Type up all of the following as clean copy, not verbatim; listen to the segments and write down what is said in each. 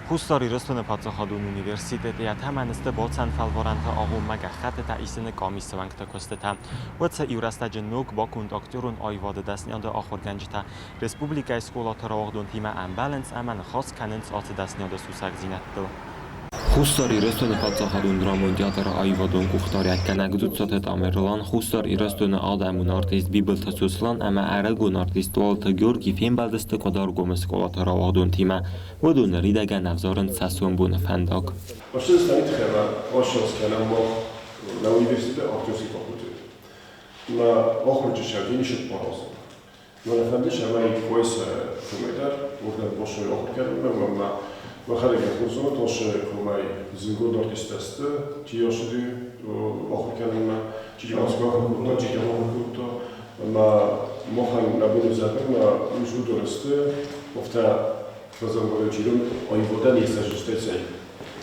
Хуссар Ирыстоны паддзахадон университеты йӕ тӕмӕны сты балцӕн фӕлварӕнты агъоммӕ гӕххӕттытӕ исыны къамисы уӕнгты куыстытӕ. Уӕд сӕ иу рӕстӕджы ног баконд актерон аивады дӕсныйады ахуыргӕнджытӕ республикӕйы скъолаты рауагъдонтимӕ ӕмбӕлынц ӕмӕ ныхас кӕнынц ацы дӕсныйады сусӕгдзинӕдтыл. Хуссар Ирыстоны паддзахадон драмон театры аивадон къухдариуӕггӕнӕг Дзуццаты Тамерлан, Хуссар Ирыстоны адӕмон артист Бибылты Сослан ӕмӕ ӕрыгон артист Уалыты Георги фембӕлдысты Къуыдаргомы скъолаты рауагъдонтимӕ. Уыдон ныридӕгӕн ӕвзарынц сӕ сомбоны фӕндаг. Ӕфсӕнстӕны ащӕнц кӕнӕм мах нӕ университеты актерский факультет. Мӕ ахуырджытӕ Денисов аразы. Мӕ фӕнды, цӕмӕй Къуайса комӕй дӕр уырдӕм босой ахуыр кӕнынмӕ ӕмӕ мӕхӕдӕг дӕр зонын, Тосы комӕй зындгонд артисттӕ сты, чи ацыди ахуыр кӕнынмӕ, чи Москвӕ ахуыр кодта, чи кӕм ахуыр кодта. Ӕмӕ махӕн нӕ бон у зӕгъын, мӕ ус уыдон сты, афтӕ фӕзӕнгъуыды чи дон аивадӕн йе сӕрзыстӕй цӕй,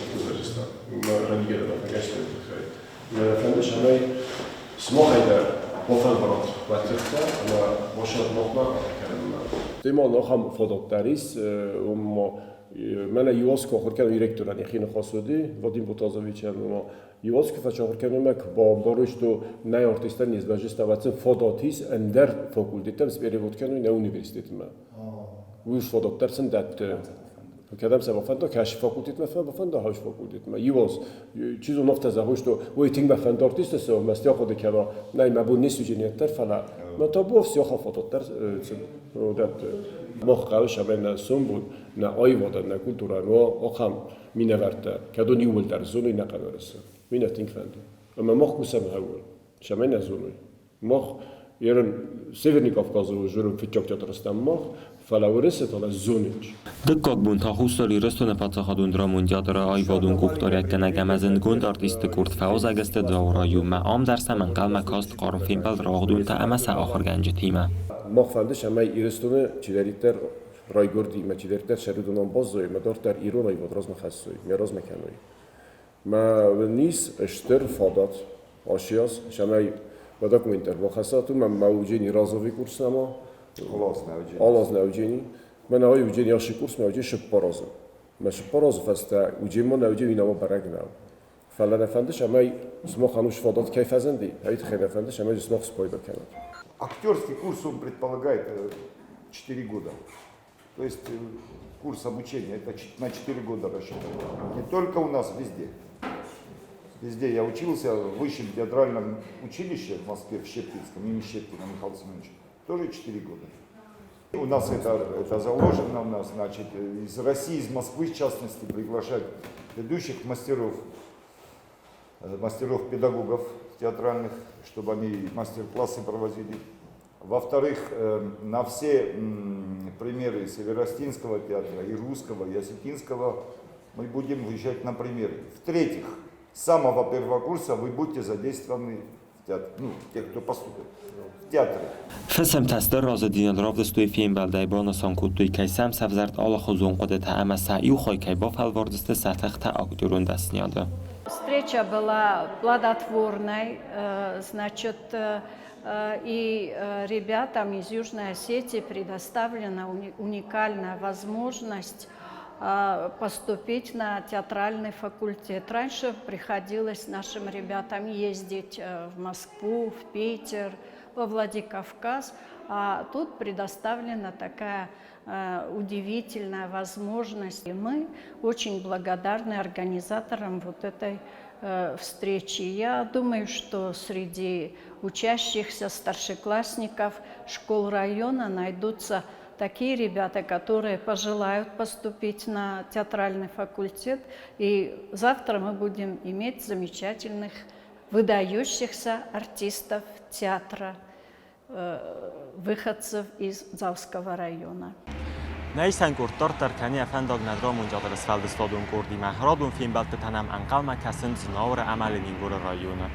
афтӕ сӕрзыста. Мӕ рӕдигӕ дӕр фӕкастӕн тыххӕй. Мӕ фӕнды, цӕмӕй сымахӕй дӕр бафӕлварат уӕ тыхтӕ ӕмӕ босат махмӕ ахуыр кӕнынмӕ. Теман ахӕм фадат дӕр ис, ома мӕнӕ иу аз куы ахуыр кӕнон ректорӕн йӕхи ныхас уыди Вадим Ботазовичӕн, ома иу аз куы фӕцахуыр кӕнон куы бамбарой, что нӕ артисттӕн не сбӕззыст, ӕвӕццӕн фадат ис ӕндӕр факультеттӕм сперевод кӕной нӕ университетмӕ. Уый фадат дӕр сын дӕтты. Кӕдӕм сӕ бафӕнда, кӕсы факультетмӕ бафӕнда, хӕс факультетмӕ. Иу аз, чи зоны, афтӕ зӕгъой, что уый тынг мӕ фӕнды артисты цӕуын, мӕ стӕхуды кӕна, нӕй, мӕ бон не судженият дӕр, фӕлӕ мӕ табу всеха фадат дӕр дӕтты. Мах хъӕуы цӕмӕй нӕ сомбон, нӕ аивадӕн, нӕ культурӕн уа ахӕм минӕвӕрттӕ, кӕдон иууылдӕр зоной нӕ хъӕбӕрысы. Уый нӕ тынг фӕнды. Ӕмӕ мах кусӕм гъеуыл, цӕмӕй нӕ зоной. Мах ерын Северный Кавказы журы фыццаг театрыстӕм мах, фӕлӕ Уырысы та зонич. Дыккаг бон та Хуссар Ирыстоны паддзахадон драмон театры аивадон къухдариуӕггӕнӕг ӕмӕ зындгонд артистты къорд фӕуазӕг сты Дзауы районмӕ. Ам дӕр сӕм ӕнхъӕлмӕ каст хъарм фембӕлд рауагъдонтӕ ӕмӕ сӕ ахуыргӕнджытимӕ. Мах фӕнды, цӕмӕй Ирыстоны чидӕриддӕр райгуырди ӕмӕ чидӕриддӕр сӕрудонон баззайой ӕмӕ дарддӕр ирон аивад размӕ хӕссой, мӕ размӕ кӕной. Мӕ ис стыр фадат ащиаз, цӕмӕй мӕ документтӕ ӕрбахӕссат, уымӕн мӕ уджени разовый курс нӕма. Алаз нӕ уджени. Мӕнӕ ай уджени ашы курс мӕ уджи сыппаразы. Мӕ сыппаразы фӕстӕ уджен ма нӕ уджи уинама бӕрӕг нӕу. Фӕлӕ нӕ фӕнды, цӕмӕй сымахӕн ус фадат кӕй фӕзынди, ай тыххӕй нӕ фӕнды, цӕмӕй сымах спайда кӕнат. Актерский курс, он предполагает 4 года. То есть курс обучения это на 4 года рассчитан. Не только у нас, везде. Везде я учился в высшем театральном училище в Москве, в Щепкинском, имени Щепкина Михаила Семеновича. Тоже 4 года. У нас это заложено, у нас, значит, из России, из Москвы, в частности, приглашать ведущих мастеров, мастеров-педагогов театральных, чтобы они мастер-классы проводили. Во-вторых, на все примеры Северостинского театра, и русского, и осетинского мы будем выезжать на примеры. В-третьих, с самого первого курса вы будете задействованы в театре, ну, те, кто поступит, в театре. Фысымтӕ стыр разыдзинад равдыстой фембӕлдӕй, банысан кодтой, кӕй сӕм сӕвзӕрд алыхуызон хъуыдытӕ ӕмӕ сӕ иу хай кӕй бафӕлвардзысты сӕ тыхтӕ актерон дӕсныйады. Встреча была плодотворной, значит, и ребятам из Южной Осетии предоставлена уникальная возможность поступить на театральный факультет. Раньше приходилось нашим ребятам ездить в Москву, в Питер, во Владикавказ, а тут предоставлена такая удивительная возможность. И мы очень благодарны организаторам вот этой встречи. Я думаю, что среди учащихся старшеклассников школ района найдутся такие ребята, которые пожелают поступить на театральный факультет. И завтра мы будем иметь замечательных, выдающихся артистов театра, выходцев из Дзауского района. Нӕ исӕн къорд дарддӕр кӕны йӕ фӕндаг нӕ драмон театры сфӕлдыстадон къордимӕ. Радон фембӕлдтытӕ нӕм ӕнхъӕлмӕ кӕсынц Знауыры ӕмӕ Ленингоры районы.